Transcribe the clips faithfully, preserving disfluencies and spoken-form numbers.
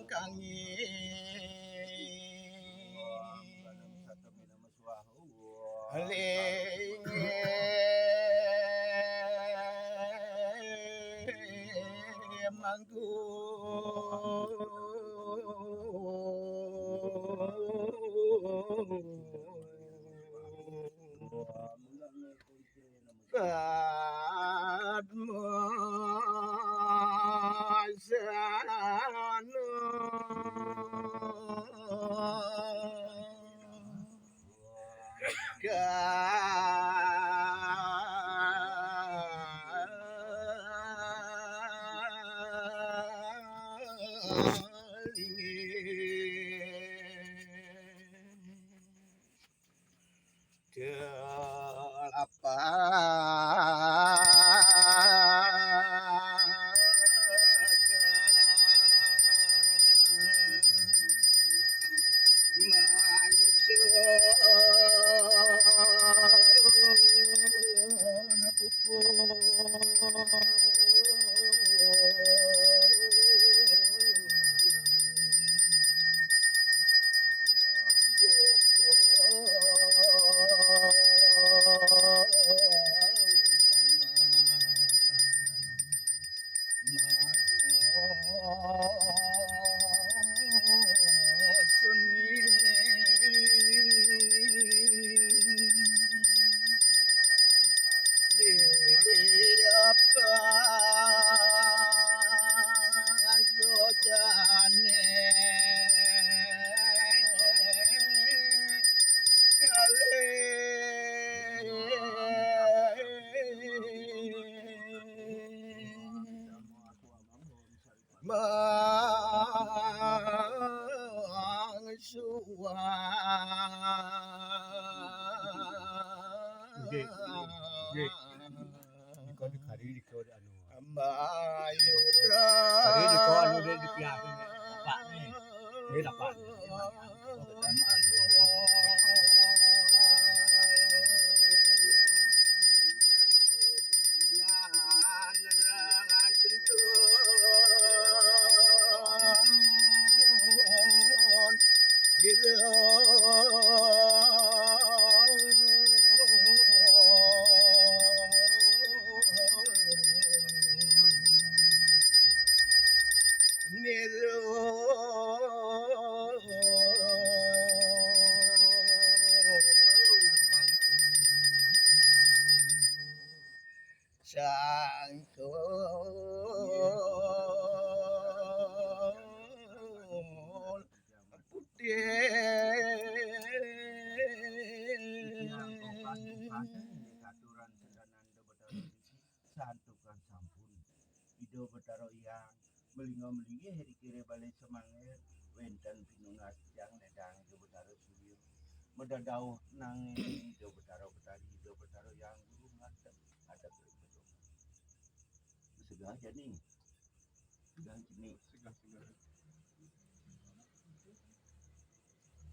Kang Ling mangku. Padma sana. Kelapa Mangsuang. Nggih, nggih. Nika digari, nika anu. Mbayu. Tadi nika anu, dia dipiahin bapakne. Nggih, bapak. Sangkul putih. Santukan sampun. Ida Betara Hyang, melinga-melinggih ri kire bale semangir, wenten pinunas titiang nedang Ida Betara Surya. Madadauh nanging Ida Betara Betari, Ida Betara Hyang Guru ngadeg, ngadeg ring Betara. Segah jani. Segah jani. Segah, segah.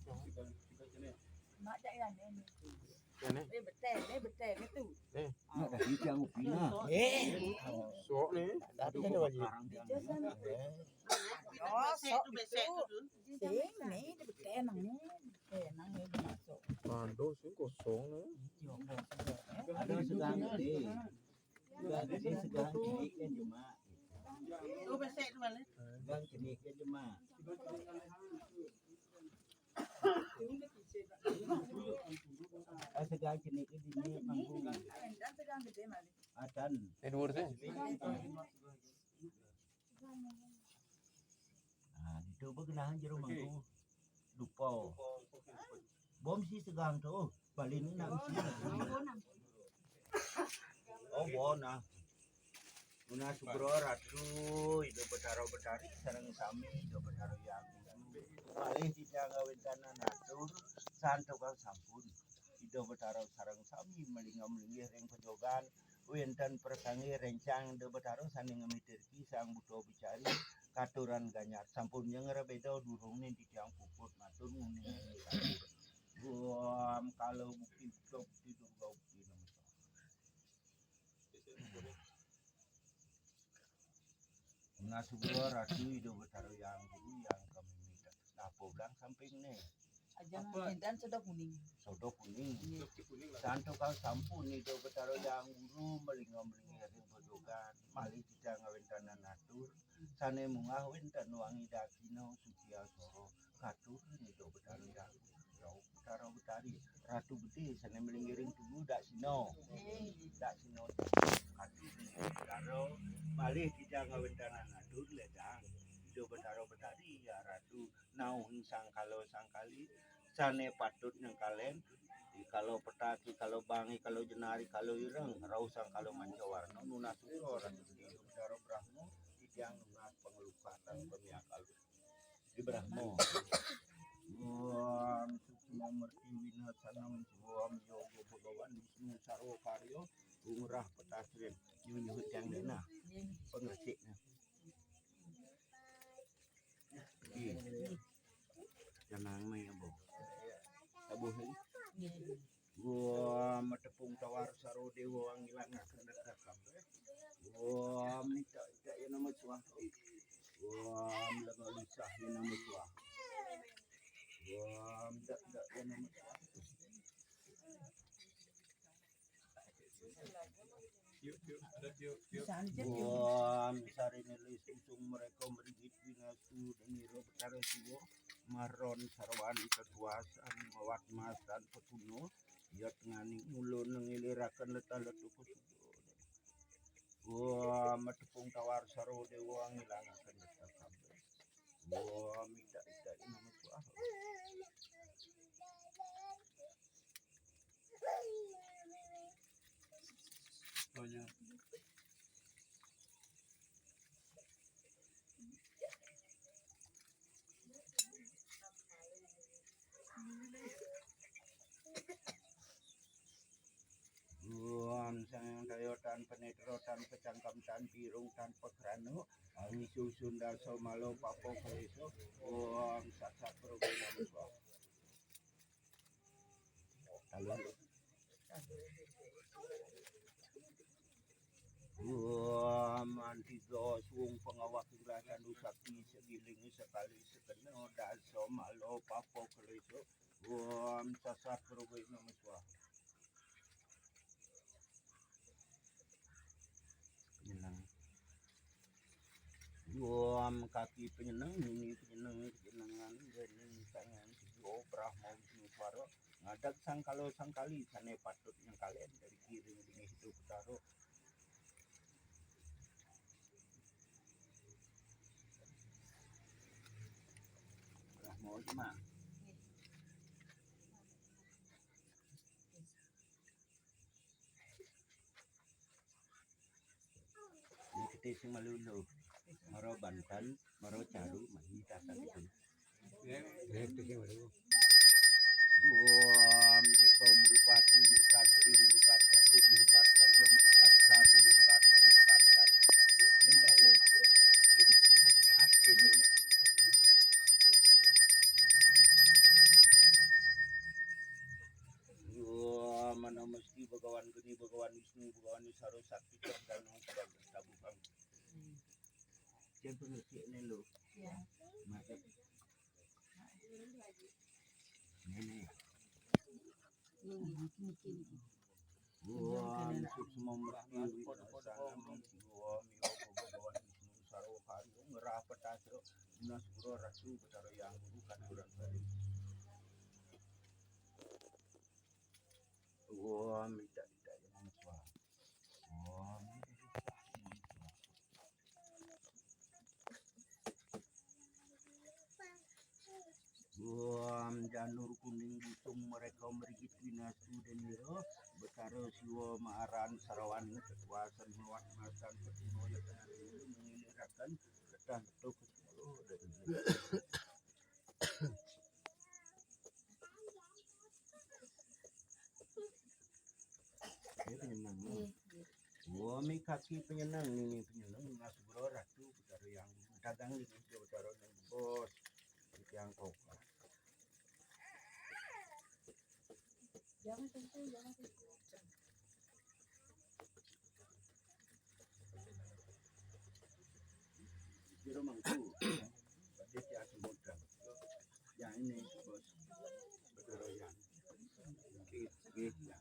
Segah, segah jani. Mak cak ya ni. Ya ni. Eh, betul, eh, betul, betul. Eh. Nak dah hijau pina. Eh. Sok ni. Tapi ada wajib. Dia sana. Oh, sok tu besek tu. Sing ni dia betul nang ni. Betul nang ni dia masuk. Mando sing kosong ni. Ada segala ni. Segala ni segala ni kan cuma. Tu besek tu balik. Segala ni kan cuma. Ah, segang kini ke dini panggung. Adan. Ini nomor saya. Ah, itu berkenahan jero mangku. Dupa. Bom si segang tu. Bali ni nak usi. Oh, bona. Nunas sugra Ratu, Ida Betara Betari sareng sami, Ida Betara Hyang Guru. Malih titiang ngawéntenan atur, santukan sampun. Ida Betara sareng sami malinga-malinggih ring pajogan, wénten prasanggih réncang Ida Betara sané ngamitirki Sang Buta Bicari, katuran ganyat sampun nyengrebeda durung ning titiang puput matur nguning. Om kala bukti buta bukti durga bukti namo. Nunas sugro Ratu Ida Betara Hyang Guru, Hyang Kamimita. Napa blang samping né? Ajang Apa? Édan soda kuning. Soda kuning. Iya. Soda kuning lah. Santo kal sampun Ida Betara Hyang Guru malinga-malinga ring bedogan. Malih titiang ngawéntenan atur. Sané munggah wénten wangi dakina suci aksara. Katur Ida Betara Hyang Guru. Rauh Betara Betari. Ratu Gedé sané malinggih ring tugu daksina. Daksina. Katur Ida Betara. Malih titiang ngawéntenan atur lédang. Ida Betara Betari ya Ratu. Nauhin sangkala sangkali sané patut nyengkalén, rikala petak, rikala bang, rikala jenar, rikala ireng, rauh sangkala manca warna, nunas sugro Ratu Ida Betara Brahma, titiang nunas panglukatan pamiakal di Brahma. Om Suksma Murti Winasanam Siwam Yoga Bhagawan Wisnu Sarwa Karya Umrah Petasrin. Nyunyuh tiang dana. Pengasih. Ih, jangan main, Abang. Abang, eh? Nggih. Gua matepung tawar saro déwa ngilangaken dakam. Gua minta ida ya nama suah. Gua lega lisah ya nama suah. Gua minta ida ya nama suah. Yuk, yuk, adat yuk, yuk. Sanjep, yuk. Om sarine lis usung mereka mrigit winastu dan nira Betara Siwa maron sarwan kekuasaan mawat masan pekuno yat ngani mula nengiliraken letah letuh kusudo. Om matepung tawar saro dewa ngilangaken letah kabeh. Om ida-ida inama suaha. Oh, ya. Om sang daya tan penetra tan pecangkem tan pirung tan pekrana. Awi susun dasa malo papo kaleso. Om saksat progo namo. Om antiga suung pengawak inglasan usakti segiling sekali sekena dasa malo papo keleso. Om sasat progo nama suaha. Penyeneng. Om kaki penyeneng, nini penyeneng, penyenengan, dening tangan, tiga Brahma Wisnu Swara, ngadag sangkala sangkali, sane patut nyengkalen dari kiring dingih itu petaro. Brahma Wisnu. Ini kita sing malu-malu. Maro banten, maro caru, mari kita satu. Ini kita sing malu. Wah, mereka melukat, melukat, tri melukat, catur melukat, panca melukat, sari melukat, melukat, dan. Ini dah. Ini. Yo, mana mesti Bhagawan Geni, Bhagawan Wisnu, Bhagawan Isaro Sakti, Chandana, Bhagawan Tabu, Bang. Jangan pengerti ini lo. Ya. Macam. Ini, ini. Ini, ini, ini. Wah, suksma murti, wina sanam, wah, miwa Bhagawan Wisnu, Sarwa Karya, ngerah petasro, guna suro ratu, betara yang guru, katuran kari. Wah, minta, minta, ya, Mas, wah. Wah, minta, minta, ya, Mas, wah. Wah, janur kuning busung mereka merigit winastu dan nira, betara siwa maaran sarawan kekuasaan mawat masan petino ya mengilirakan letah letuh kesepuluh dan ini penyenang. Wah, mi kaki penyenang, ini penyenang, nggak segera ratu, betara yang dagang ini, betara yang bos, yang kokak. Jangan sentuh, jangan sentuh. Jero mangku. Berarti dia sembutan. Yang ini, Bos. Betul yang. Oke, oke, ya.